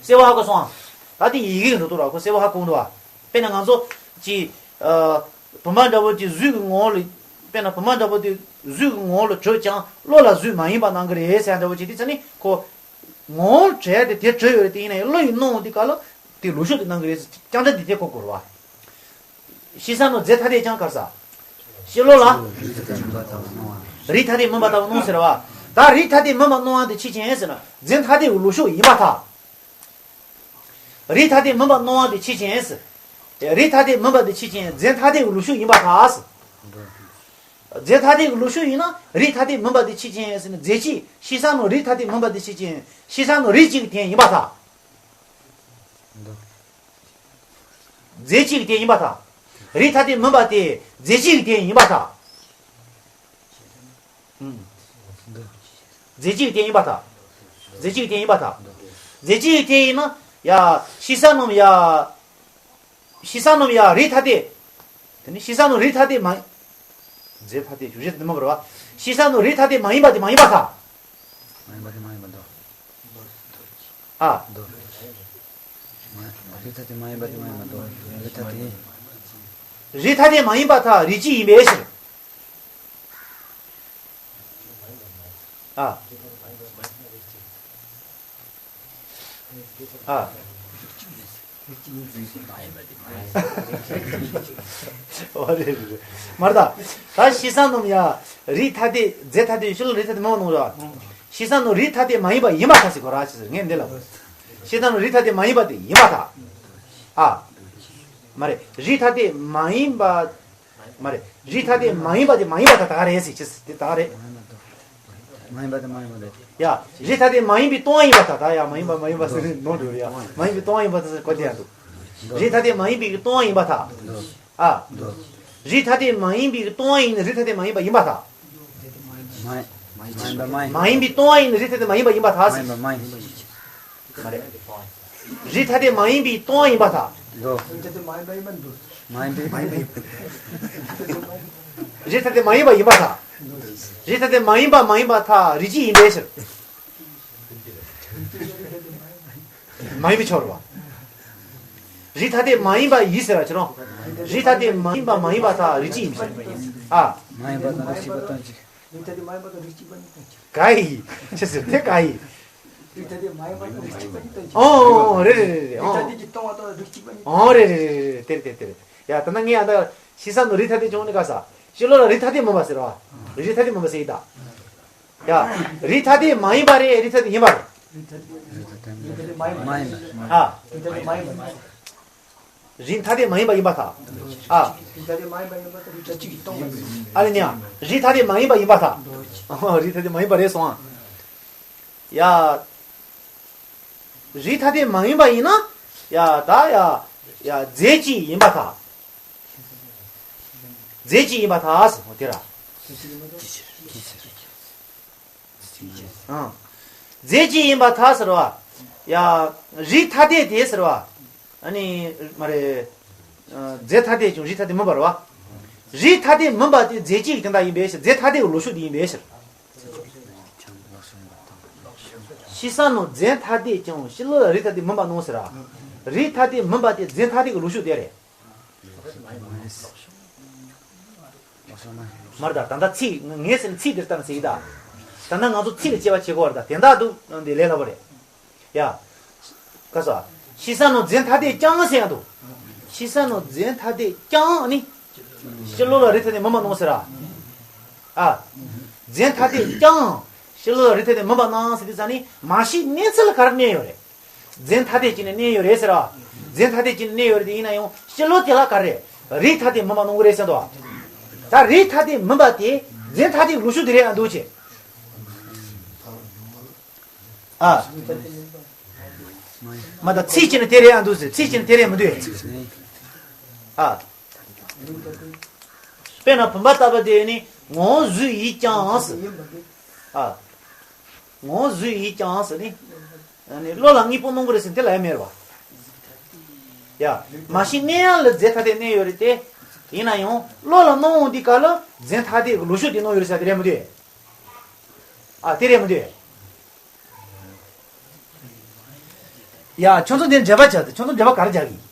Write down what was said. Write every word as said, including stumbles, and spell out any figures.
གསལ་བོ་ཧ་གོ་སོང་ཨ། ད་དེ་ཡི་གེ་འགྲོ་དུས་ར་ཁོ་གསལ་བོ་ཧ་གོ་འདུག་བ། དཔེར་ན་ང་ཚོ་ཅི། ཨ། བུམ་པ་འདྲ་བོ་དེ་གཟུགས་ཀྱི་ངོ་བོ་ལ། དཔེར་ན་བུམ་པ་འདྲ་བོ་དེ་གཟུགས་ཀྱི་ངོ་བོ་ལ་གྲུབ་ཀྱང་བློ་ལ་གཟུགས་མ་ཡིན་པ་སྣང་གི་རེད་ཟེར་འདྲ་བོ་ཅི་དེ་ཚ་ནི་ཁོ། ངོ་བོ་བྲལ་ཏེ་དེ་གྲུབ་ཡོད་རེད་དེ་ཡིན་ན་ཡང་བློ་ཡིས་སྣང་འོང་དུས་སྐབས་ལ་དེ་ལུགས་ཕྱོགས་དེ་སྣང་གི་རེད་ཟེར་རྐྱང་འདྲ་འདི་དེ་གོ་དགོས་རེད་བ། ཤེས་བྱ་ནི་རྫས་ཐ་དད་ཀྱང་ག་རེ་ཟ། ཕྱི་ལོགས་ལ། རིགས་ཐ་དད་མིན་པ་ལྟ་བུ་སྣང་ཟེར་བ། ད་རིགས་ཐ་དད་མིན་པ་སྣང་བ་དེ་ཆོས་ཅན་ཟེར་ན་རྫས་ཐ་དད་ཀྱི་ལུགས་ཕྱོགས་ཡིན་པར་ཐལ། རིགས་ཐ་དད་མིན་པ་སྣང་བ་དེ་ཆོས་ཅན་ཟེར། རིགས་ཐ་དད་མིན་པ་དེ་ཆོས་ཅན་རྫས་ཐ་དད་ཀྱི་ལུགས་ཕྱོགས་ཡིན་པར་ཐལ་ཟེར། རྫས་ཐ་དད་ཀྱི་ལུགས་ཕྱོགས་ཡིན་ན་རིགས་ཐ་དད་མིན་པ་དེ་ཆོས་ཅན་ཟེར་ན་རྫས་གཅིག་ཤེས་བྱ་ནི་རིགས་ཐ་དད་མིན་པ་དེ་ཆོས་ཅན། ཤེས་བྱ་ནི་རིགས་གཅིག་གི་དོན་ཡིན་པར་ཐལ། རྫས་གཅིག་གི་དོན་ཡིན་པར་ཐལ། རིགས་ཐ་དད་མིན་པ་དེ་རྫས་གཅིག་གི་དོན་ཡིན་པར་ཐལ། ཨུམ། རྫས་གཅིག་གི་དོན་ཡིན་པར་ཐལ། རྫས་གཅིག་གི་དོན་ཡིན་པར་ཐལ། རྫས་གཅིག་གི་དོན་ཡིན་ན་ཡ། ཤེས་བྱ་རྣམས་ཡ། ཤེས་བྱ་རྣམས་ཡ་རིགས་ཐ་དད། དེ་ནི་ཤེས་བྱ་རྣམས་རིགས་ཐ་དད་མ། རྫས་ཐ་དད་ཀྱང་རིགས་ཐ་དད་མིན་པ་རེད་བ། ཤེས་བྱ་རྣམས་རིགས་ཐ་དད་མ་ཡིན་པ་དེ་མ་ཡིན་པར་ཐལ། མ་ཡིན་པ་དེ་མ་ཡིན་པ་འདོད། ཨ། འདོད། མ། རིགས་ཐ་དད་མ་ཡིན་པ་དེ་མ་ཡིན་པ་འདོད། རིགས་ཐ་དད་ཡིན། རིགས་ཐ་དད་མ་ཡིན་པར་ཐལ། རིགས་གཅིག་ཡིན་པའི་ཕྱིར། ཨ། ཨ། འོ་རེད་རེད་རེད། མ་རེད་ད། ད་ཤེས་བྱ་རྣམས་ཡ་རིགས་ཐ་དད་རྫས་ཐ་དད་ཕྱི་ལོགས་རིགས་ཐ་དད་མིན་པ་སྣང་ར། ཤེས་བྱ་རྣམས་རིགས་ཐ་དད་མ་ཡིན་པ་ཡིན་པར་ཐལ་ཟེར་གོ་ར་ཅི་ཟེར་ངས་འདི་ལ། ཤེས་བྱ་རྣམས་རིགས་ཐ་དད་མ་ཡིན་པ་དེ་ཡིན་པར་ཐལ། ཨ། མ་རེད། རིགས་ཐ་དད་མ་ཡིན་པ། མ་རེད། རིགས་ཐ་དད་མ་ཡིན་པ་དེ་མ་ཡིན་པར་ཐལ། ད་ག་རེད་ཟེར་ཅི་ཟེར་དེ་ད་ག་རེད། མ་ཡིན་པ་དེ་མ་ཡིན་པ་རེད། ཡ། རིགས་ཐ་དད་མ་ཡིན་པའི་སྟོང་པ་ཡིན་པར་ཐལ། ད་ཡ་མ་ཡིན་པ་མ་ཡིན་པ་ཟེར་ནོར་འགྲོ་ཡ། མ་ཡིན་པའི་སྟོང་པ་ཡིན་པར་ཐལ་ཟེར་གོ་དེ་ཡང་འདུག་རིགས་ཐ་དད་མ་ཡིན་པའི་སྟོང་པ་ཡིན་པར་ཐལ། ཨ། རིགས་ཐ་དད་མ་ཡིན་པའི་སྟོང་པ་ཡིན་ན་རིགས་ཐ་དད་མ་ཡིན་པ་ཡིན་པར་ཐལ། མ་ཡིན་པ་མ་ཡིན། མ་ཡིན་པའི་སྟོང་པ་ཡིན་ན་རིགས་ཐ་དད་མ་ཡིན་པ་ཡིན་པར་ཐལ་ཟེར། མ་ཡིན་པ་མ་ཡིན། མ་རེད། རིགས་ཐ་དད་མ་ཡིན་པའི་སྟོང་པ་ཡིན་པར་ཐལ། འདོད། མ་ཡིན་པའི། མ་ཡིན་པའི། རིགས་ཐ་དད་མ་ཡིན་པ་ཡིན་པར་ཐལ། རིགས་ཐ་དད་མ་ཡིན་པ་མ་ཡིན་པར་ཐལ། རིགས་གཅིག་ཡིན་པའི་ཕྱིར། མ་ཡིན་པའི་ཕྱོགས་རེད་བ། རིགས་ཐ་དད་མ་ཡིན་པ་ཡིན་ཟེར་བ་ཅི་རུང་། རིགས་ཐ་དད་མ་ཡིན་པ་མ་ཡིན་པར་ཐལ། རིགས་གཅིག་ཡིན་པའི་ཕྱིར། ཨ། མ་ཡིན་པ་དང་རིགས་གཅིག་པ་སྟོང་གཅིག་རིགས་ཐ་དད་མ་ཡིན་པ་དང་རིགས་གཅིག་པ་གཉིས་སྟོང་གཅིག་ག་ཡི། ཅི་ཟེར་དེ་ག་ཡི། རིགས་ཐ་དད་མ་ཡིན་པ་དང་རིགས་གཅིག་པ་གཉིས་སྟོང་གཅིག་ཨོ་ཨོ་རེད་རེད་རེད་རེད། རིགས་ཐ་ཨོ་དད་ཀྱིས་སྟོང་བ་དང་རིགས་གཅིག་པ་གཉིས་སྟོང་ཨོ་རེད་རེད་རེད་རེད། དེ་རེད་དེ་རེད་དེ་རེད། ཡ་ད་ནི་ངས་ཨ་ད་ཤེས་བྱ་ནི་རིགས་ཐ་དད་བྱུང་ནི་ག་ས། ཕྱི་ལོགས་ལ་རིགས་ཐ་དད་མིན་པ་ཟེར་བ། རིགས་ཐ་དད་མིན་པ་ཟེར་ཡི་ད། ཡ། རིགས་ཐ་དད་མ་ཡིན་པ་རེད། རིགས་ཐ་དད་ཡིན་པ་རེད། རིགས་ཐ་དད་མ་ཡིན་པ། ཨ། རིགས་ཐ་དད་མ་ཡིན་པ་ཡིན་པར་ཐལ། ཨ། རིགས་ཐ་དད་མ་ཡིན་པ་ཡིན་པར་ཐལ། རིགས་ཐ་དད་ཀྱིས་སྟོང་པ་ཡིན། ཨ་ལེ་ཉ། རིགས་ཐ་དད་མ་ཡིན་པ་ཡིན་པར་ཐལ། ཨོ་རིགས་ཐ་དད་མ་ཡིན་པ་རེད་སོང་ཨ། ཡ། རིགས་ཐ་དད་མ་ཡིན་པ་ཡིན་ན། ཡ་ད་ཡ། ཡ་རྫས་གཅིག་ཡིན་པར་ཐལ། རྫས་གཅིག་ཡིན་པར་ཐལ་ཟེར་ཨོ་དེ་ར། ཨང་། རྫས་གཅིག་ཡིན་པར་ཐལ་ཟེར་བ། ཡ། རིགས་ཐ་དད་དེ་ཟེར་བ། ཨ་ནི། མ་རེད། ཨ། རྫས་ཐ་དད་ཀྱང་རིགས་ཐ་དད་མིན་པ་རེད་བ། རིགས་ཐ་དད་མིན་པ་དེ་རྫས་གཅིག་གི་དོན་དག་ཡིན་པའི་ཕྱིར་རྫས་ཐ་དད་ཀྱི་ལུགས་ཕྱོགས་དེ་ཡིན་པའི་ཕྱིར། ཤེས་བྱ་ནི་རྫས་ཐ་དད་ཀྱང་ཕྱི་ལོགས་ལ་རིགས་ཐ་དད་མིན་པ་སྣང་ཟེར་བ། རིགས་ཐ་དད་མིན་པ་དེ་རྫས་ཐ་དད་ཀྱི་ལུགས་ཕྱོགས་དེ་རེད། མར་ད་ད་ལྟ་ཚིག་ངས་ཟེར་ཚིག་འདིར་ལྟ་ན་ཟེར་གྱི་ད། ད་ལྟ་ང་ཚོ་ཚིག་ལ་དཔྱད་པ་བྱེད་དགོས་པ་རེད་ད་དེ་འདྲ་འདུག་འདི་ལས་སླ་པོ་རེད། ཡ། ག་ས། ཤེས་བྱ་ནི་རྫས་ཐ་དད་ཀྱང་ཟེར་ཡང་འདུག་ཤེས་བྱ་ནི་རྫས་ཐ་དད་ཀྱང་ནི། ཕྱི་ལོགས་ལ་རིགས་ཐ་དད་མིན་པ་སྣང་ཟེར་ར། ཨ། རྫས་ཐ་དད་ཀྱང་། ཕྱི་ལོགས་ལ་རིགས་ཐ་དད་མིན་པ་སྣང་ཟེར་དུས་ཙ་ནི་མ་ཤེས་གནས་ཚུལ་ལ་ག་རེ་གནས་ཡོད་རེད། རྫས་ཐ་དད་ཅིག་ནས་གནས་ཡོད་རེད་ཟེར་བ། རྫས་ཐ་དད་ཅིག་ནས་གནས་ཡོད་རེད་དེ་ཡིན་ན་ཡང་ཕྱི་ལོགས་དེ་ལ་ག་རེ་རེད། རིགས་ཐ་དད་མིན་པ་སྣང་གི་རེད་ཟེར་དོ། ད་རིགས་ཐ་དད་མིན་པ་དེ་རྫས་ཐ་དད་ཀྱི་ལུགས་ཕྱོགས་དེ་རེད་ཨ་འདུག་ཅེ། ཨ། མ་ད་ཚིག་ཅིག་ནི་དེ་རེད་ཨ་འདུག་ཟེར་ཚིག་ཅིག་ནི་དེ་རེད་མི་འདུག་ཨ། དཔེར་ན་བུམ་པ་ལྟ་བུ་དེ་ནི་ངོ་བོ་གཟུགས་ཡིན་ཀྱང་ཟེར། ཨ། ངོ་བོ་གཟུགས་ཡིན་ཀྱང་ཟེར་ནི། ཨ་ནི་བློ་ལ་དངོས་པོ་སྣང་གི་རེད་ཟེར་དེ་ལ་ཡང་མེད་རེད་བ། ཡ། མ་ཤེས་གནས་ཡང་ལ་རྫས་ཐ་དད་གནས་ཡོད་རེད་དེ། ཡིན་ན་ཡང་བློ་ལ་སྣང་འོང་དུས་སྐབས་ལ་རྫས་ཐ་དད་ཀྱི་ལུགས་ཕྱོགས་དེ་སྣང་ཡོད་རེད་ཟེར་དེ་རེད་མི་འདུག་ཨ་དེ་རེད་མི་འདུག་ཡ་ཁྱོད་ཚོ་འདི་འགྲེལ་པ་བྱ། ད་ཁྱོད་ཚོ་འགྲེལ་པ་ག་རེ་རྒྱག་གི་ཡིན།